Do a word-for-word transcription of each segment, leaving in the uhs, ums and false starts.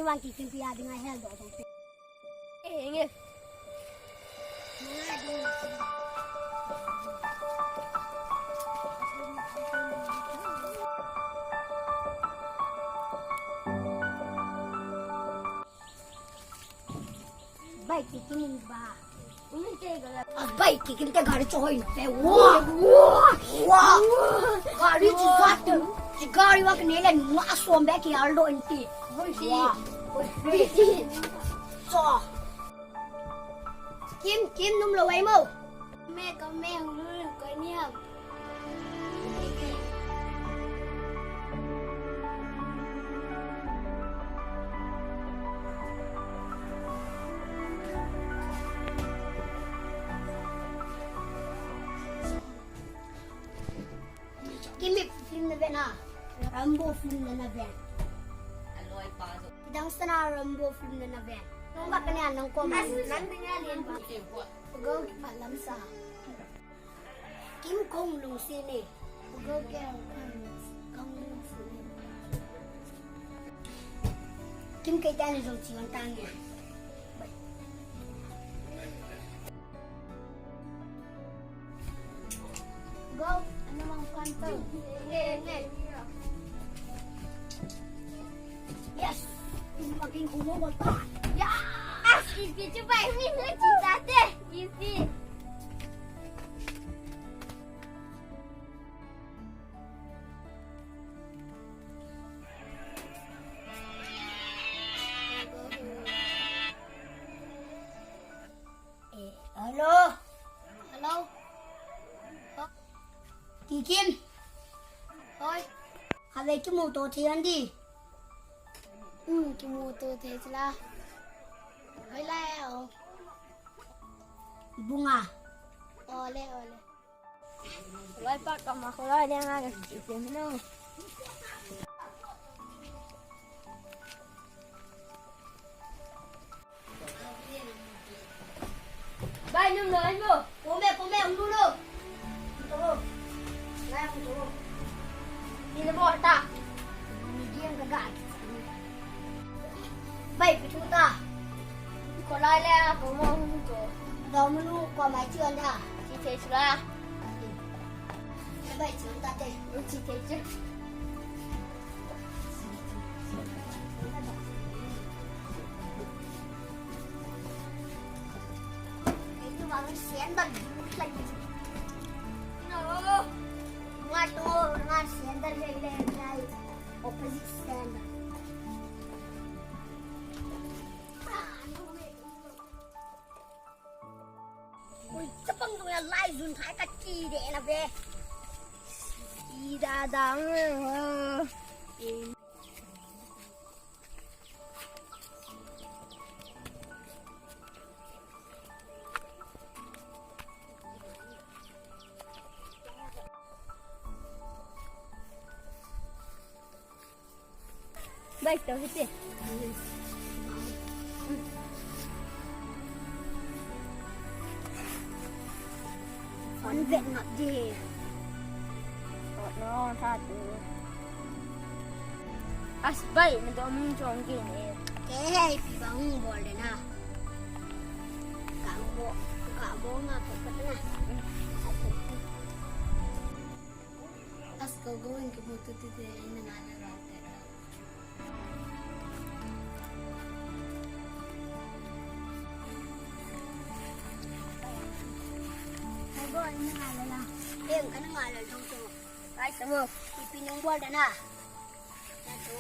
Pan ki kin pia ding a hel do dong. Eh, nge. Bike ki kin ba. A bike ki kin te gari chu hoi na pe. Wow. Wow. Wow. Gari chu jat tu. Chu gari va kine le nua som be ki aldo enti. Hoi si. Wow. Cho. Kim, Kim num lo ai mo. Me ka me hung lu ko ni ham. Kimi film na ve na. Rambo film na na ve. Dang sana Rambo film na na ve. Nung ba kanya nang ko ma. Nang dinga lien ba. Go ki pa lam sa. Kim Kong Lung si ni. Go ke Kong Lung si ni. Kim ke ta ni jong chi wan tang ya. Go, ano mang kanto? Yes! Maging kumo mo ta. Yes! Easy, chupa, ini ni cita te. Easy. Eh, hello. Hello. Kikim. Hoi. Kave kimu to thei andi. Hmm, kimu to thei chila. Hoi la o. Bunga. Ole, ole. Lai pa kama ko lai le nga ga si no. Bai num lo, ai mo. Pome, pome, um lo. Toro. Lai um toro. Ni le mo ta. Ni diam ka ga. Bai pi thu ta. Ko lai le ko mo um to. Do mu nu ko mai chi an da. Chi te chu la. Bai chi ta te. Chi te chu. Opposite sender. Ui, chapang tu ya lai jun khai ka chi de na ve. Chi da dang. Bai to hite. Phone vet ngap di. No, tha tu. As bai, na do mun jong ki ne. Ke hei, pi bang bol de na. Ka bo, ka bo nga ko ka na. As ko go in ki bo tu tu te, in na na na te. Ai, bo, ani nga la la. Em, ka na nga la jong to. Ai, sa mo. Ipi nung bol da na. Na to.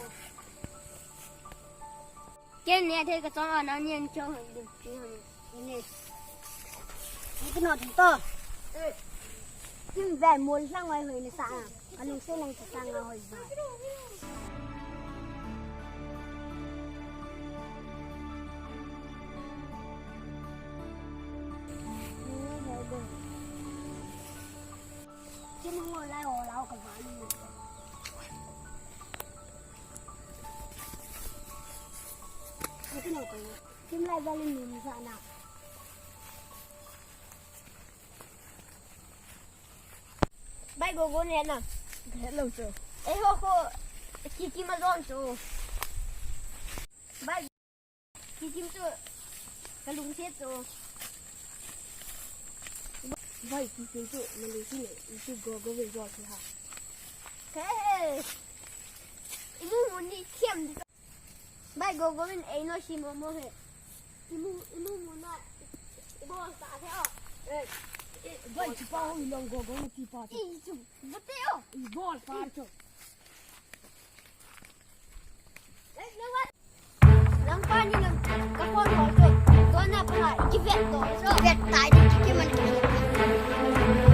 Ken ne thei ka chong a, nang ne chong a, lim pi hon. Ine. Ni kino thei to. Kim ve mol lang ai hoi ni sa a. Ka lungset lang sa sang a hoi ba. Kim hong lai o lau ka ba ni. Ni kino ko. Kim lai ba ni ni sa na. Bai go go ne na. Hello, sir. Eh, ho, ho. Ki, ki ma don, sir. Bai. Kikim chu. Kalungset chu. Bai, kikim chu. Malungset ne. Ichu go go ve go chu ha. Hey. Imu muni kiam. Bai, go go in ei no si mo mo he. Imu imu muna. Ibo sa he o. Bai, chupa ho ilong go go ti pa. Ichu. Bate o. Ibo sa chu. Langpa ni lang ka phone call to. Dona pa kivet to. So vet tai di kiman.